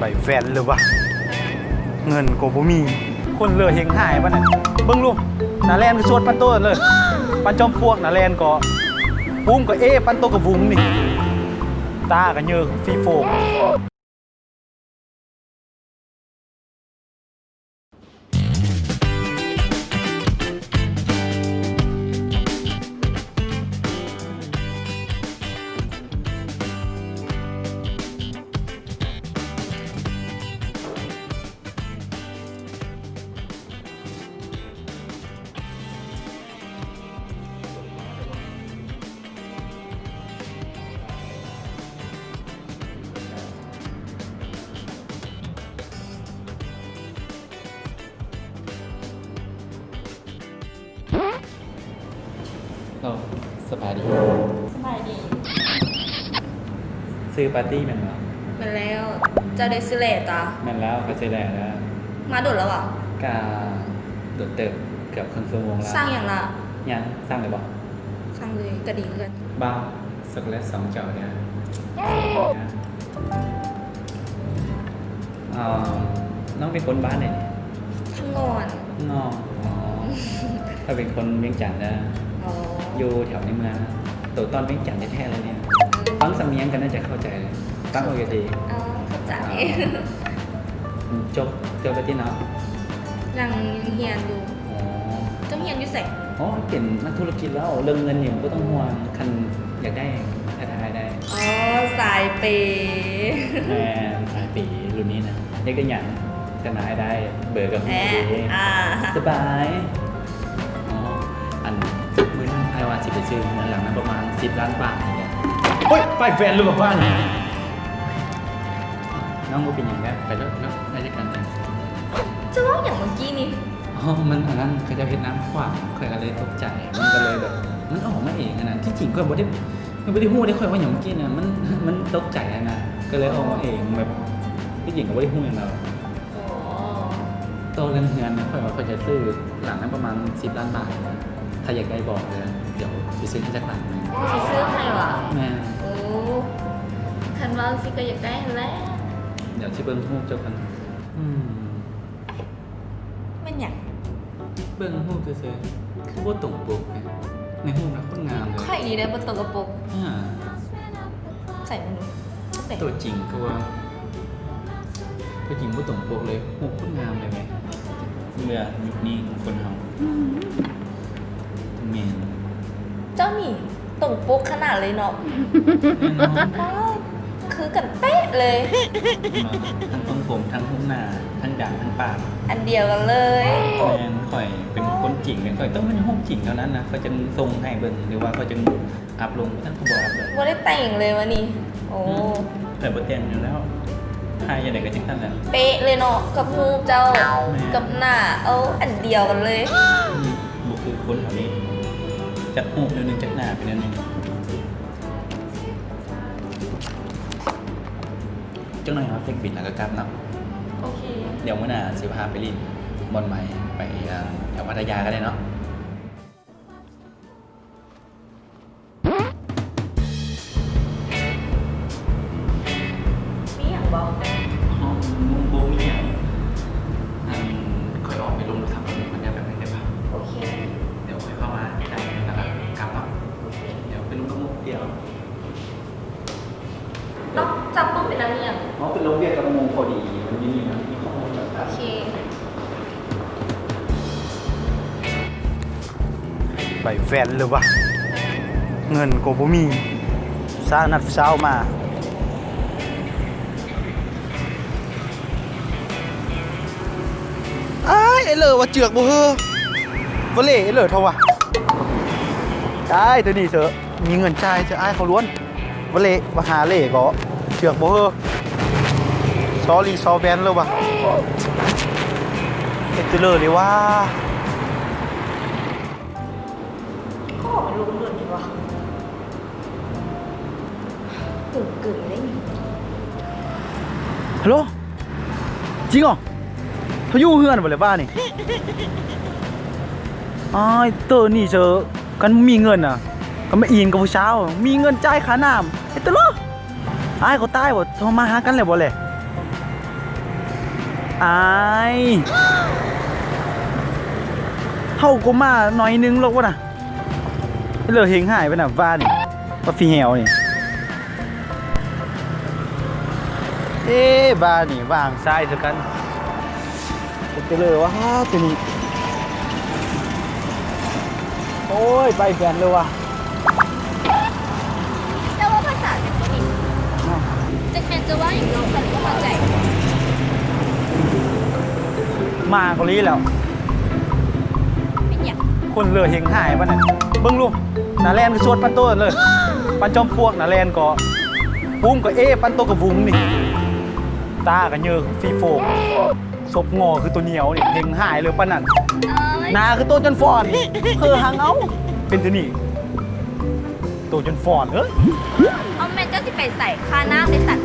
ໄປແຟນເລີຍວະ ເງິນກໍບໍ່ມີ ຄົນເຫຼືອເຮັງຫາຍປານນັ້ນ ເບິ່ງລູກ ໜ້າແລ່ນຄືສວດປັນໂຕເລີຍ ປັນຈອມປວກ ໜ້າແລ່ນກໍປຸ້ມກໍເອ ປັນໂຕກໍວຸ້ງນີ້ ຕາກໍເຍີຟຣີໂຟ. ໂອ້ ສະບາຍດີ ສະບາຍດີ ຊື່ປາຕີ້ແມ່ນບໍ່? ແມ່ນແລ້ວ ເຈົ້າໄດ້ຊື່ແຫຼຕາ? ແມ່ນແລ້ວ ຂ້ອຍຊື່ແຫຼແລ້ວ ມາດົນແລ້ວຫວາ? ກະດົນເຕີບ ເກືອບເຄິ່ງຊົ່ວໂມງແລ້ວ ສັ່ງຫຍັງລະ? ຫຍັງ? ສັ່ງເລີຍບໍ່? ສັ່ງເລີຍ ກະດີຄືກັນ ບ່າວ ຊັອກໂກແລັດສອງເຈົ້າເດີ. ເອີ ນ້ອງເປັນຄົນບ້ານໃດ? ທາງງອນ ທາງງອນ ອໍ ຂ້ອຍເປັນຄົນວຽງຈັນເດີ ຢູ່ແຖວໃນເມືອງ ໂຕຕອນວຽງຈັນແທ້ໆເລີຍນີ້ ຟັງສຳນຽງກໍໜ້າຈະເຂົ້າໃຈເລີຍ ຟັງປົກກະຕິ ອໍ ເຂົ້າໃຈ ຈົບ ຈົບແລ້ວຕິເນາະ? ຍັງຮຽນຢູ່ ອໍ ເຈົ້າຮຽນຢູ່ໃສ? ອໍ ເປັນນັກທຸລະກິດແລ້ວ ເລື່ອງເງິນນີ້ບໍ່ຕ້ອງຫ່ວງ ຄັນຢາກໄດ້ ແທ້ໆ ອ້າຍໄດ້ ອໍ ສາຍເປ ແມ່ນ ສາຍເປລຸ້ນນີ້ນະ ຢາກໄດ້ຫຍັງ ກັນນະ ອ້າຍໄດ້ເບີກັບ ເອີ ເອີ ສະບາຍ ອໍ ອັນ ມື້ນັ້ນອ້າຍວ່າຊິໄປຊື້ເຮືອນຫຼັງນັ້ນປະມານສິບລ້ານບາດນີ້ແຫຼະ ໂອ້ຍ ໄປແຟນຫຼືວ່າບ້ານ ນ້ອງບໍ່ເປັນຫຍັງແລ້ວ ໄປເລີຍເນາະ ໄດ້ຈັດການເອງ ເຈົ້າເວົ້າຫຍັງເມື່ອກີ້ນີ້? ອໍ ມັນອັນນັ້ນ ເຂົາເຈົ້າເຮັດນ້ຳຂວາງ ຂ້ອຍກໍເລີຍຕົກໃຈ ມັນກໍເລີຍແບບ ມັນອອກມາເອງຫັ້ນນະ ທີ່ຈິງຂ້ອຍບໍ່ໄດ້ ຂ້ອຍບໍ່ໄດ້ຮູ້ເດ້ ຂ້ອຍເວົ້າຫຍັງເມື່ອກີ້ນະ ມັນ ມັນຕົກໃຈຫັ້ນນະ ກໍເລີຍອອກມາເອງ ແບບ ທີ່ຈິງກໍບໍ່ໄດ້ຮູ້ຫຍັງດອກ ອໍ ຕໍ່ເລື່ອງເຮືອນ ຂ້ອຍວ່າຂ້ອຍຈະຊື້ຫຼັງນັ້ນປະມານສິບລ້ານບາດ ຖ້າຢາກໄດ້ບອກເດີ ດຽວຊິຊື້ໃຫ້ຈັກຫຼັງໜຶ່ງ ຊິຊື້ໃຫ້ຫວາ? ແມ່ນ ໂອ້ ຄັນວ່າຊິກໍຢາກໄດ້ຫັ້ນແຫຼະ ດຽວຊິເບິ່ງຮູບເຈົ້າກ່ອນ ອືມ ແມ່ນຫຍັງ? ເບິ່ງຮູບຊື່ໆ ຄືບໍ່ຕົງປົກແຮະ ໃນຮູບນະໂຄດງາມເລີຍ ຂ້ອຍນີ້ໄດ້ບໍ່ຕົງກັບປົກ ອາ ໃສ່ເບິ່ງດູ ຕົວຈິງຄືວ່າ ຕົວຈິງບໍ່ຕົງປົກເລີຍ ຮູບໂຄດງາມເລີຍແມ ເມື່ອຍຸກນີ້ຂອງຄົນເຮົາ ອືມ ແມ່ນ ເຈົ້ານີ້ ຕົງປົກຂະໜາດເລີຍເນາະ ແນ່ນອນ ໂອ້ຍ ຄືກັນເປະເລີຍ ເຫັນບໍ່? ທັງຊົງຜົມ ທັງຮູບໜ້າ ທັງດາງ ທັງປາກ ອັນດຽວກັນເລີຍ ແມ່ນ ຂ້ອຍເປັນຄົນຈິງເລີຍ ຂ້ອຍຕ້ອງເປັນຮູບຈິງເທົ່ານັ້ນນະ ຂ້ອຍຈຶ່ງສົ່ງໃຫ້ເບິ່ງ ຫຼືວ່າຂ້ອຍຈຶ່ງອັບລົງ ບໍ່ທັນກໍບໍ່ອັບດອກ ບໍ່ໄດ້ແຕ່ງເລີຍວະນີ້ ໂອ້ ອືມ ຂ້ອຍບໍ່ແຕ່ງຢູ່ແລ້ວ ຖ່າຍຈັ່ງໃດກໍຈັ່ງຊັ້ນແຫຼະ ເປະເລີຍເນາະ ກັບຮູບເຈົ້າ ແມ່ນ ກັບໜ້າ ເອົາ ອັນດຽວກັນເລີຍ ອືມ ບໍ່ຄືຄົນເຮົານີ້ ຈັກຮູບແນວໜຶ່ງ ຈັກໜ້າເປັນແນວໜຶ່ງ. ຈັກໜ້ອຍເຮົາເຊັກບິນແລ້ວກໍກັບເນາະ ໂອເຄ ດຽວມື້ໜ້າຊິພາໄປຫຼິ້ນບ່ອນໃໝ່ ໄປ ເອີ່ ແຖວພັດທະຍາກໍໄດ້ເນາະ ມີຫຍັງບໍ່? ບໍ່ມີຫຍັງ ອັນ ຂ້ອຍອອກໄປລົມໂທລະສັບກັບໝູ່ກ່ອນ ແປັບໜຶ່ງໄດ້ປະ? ໂອເຄ ດຽວຂ້ອຍເຂົ້າມາຈ່າຍເງິນແລ້ວກໍກັບເນາະ ໂອເຄ ດຽວໄປລົມກັບໝູ່ດຽວ. ເນາະ ຈັບປຶ້ມເປັນຫຍັງ? ອໍ ໄປລົມວຽກກັບໝູ່ພໍດີ ມັນຢູ່ນີ້ມັນມີຂໍ້ມູນແບບ ໂອເຄ ໄປແຟນເລີຍວະ ເງິນກໍບໍ່ມີ ສາວນັດສາວມາ ອ້າຍ ເອີເລີວ່າເຈືອກບໍ່ເຮີ ບໍ່ເລເອີເລີເທົ່າວະ ຕາຍ ໂຕນີ້ເສີ ມີເງິນຈ່າຍ ເຈີອ້າຍເຂົາລ້ວນ ບໍ່ເລ ບໍ່ຫາເລກໍເຈືອກບໍ່ເຮີ ຊໍຣີຊໍແບນເລີຍວ່າ ເຮັດເຈີເລີເລີຍວ່າ ກໍອອກມາລົມດົນແທ້ວ່າ ເກີນເກີນໄດ້ນີ້ ຮັລໂຫຼ ຈິງເຫາະ ເຂົາຢູ່ເຮືອນບໍ່ແຫຼະບ້ານນີ້ ອ້າຍ ເຕີນີ້ເຊີ ຄັນມີເງິນນະ ຄັນມາອີງກັບຜູ້ສາວ ມີເງິນຈ່າຍຄ່ານ້ຳ ເຮັດຕະຫຼອດ ອ້າຍເຂົາຕາຍບໍ່ ໂທມາຫາກັນແລ້ວບໍ່ແລະ ອາຍ ເຮົາກໍມາໜ້ອຍໜຶ່ງແລ້ວວະນະ ເລີເຮັງຫາຍໄປນະ ວ່ານີ້ ປາຝີແຫວນີ້ ເອ ວ່ານີ້ວ່າງຊາຍຊະກັນ ເປັນເລີວະ ໂຕນີ້ ໂອ້ຍ ໄປແບນເລີຍວະ. ແຕ່ວ່າພາສາຈັ່ງບໍ່ດີ ຈັກແມ່ນຈະເວົ້າຫຍັງເນາະ ຂ້ອຍບໍ່ເຂົ້າໃຈ. ມາເກົາຫຼີແລ້ວ ເປັນຫຍັງ? ຄົນເລີເຮັງຫາຍປານນັ້ນ ເບິ່ງດູ ໜ້າແລ່ນຄືສວນປານໂຕເລີຍ ປານຈອມປວກ ໜ້າແລ່ນກໍວຸ້ງກໍເອ ປານໂຕກໍວຸ້ງນີ້ ຕາກໍເຍີຄືຟີໂຟ ສົບງໍຄືໂຕໜຽວນີ້ ເຮັງຫາຍເລີຍປານນັ້ນ ເອີຍ ໜ້າຄືໂຕຈົນຟອນ ເຄີຫາເງົາ ເປັນໂຕນີ້ ໂຕຈົນຟອນເອີຍ. ເອົາແມ່ນເຈົ້າຊິໄປໃສ? ຄ່ານ້ຳເດ້ຊັ້ນ?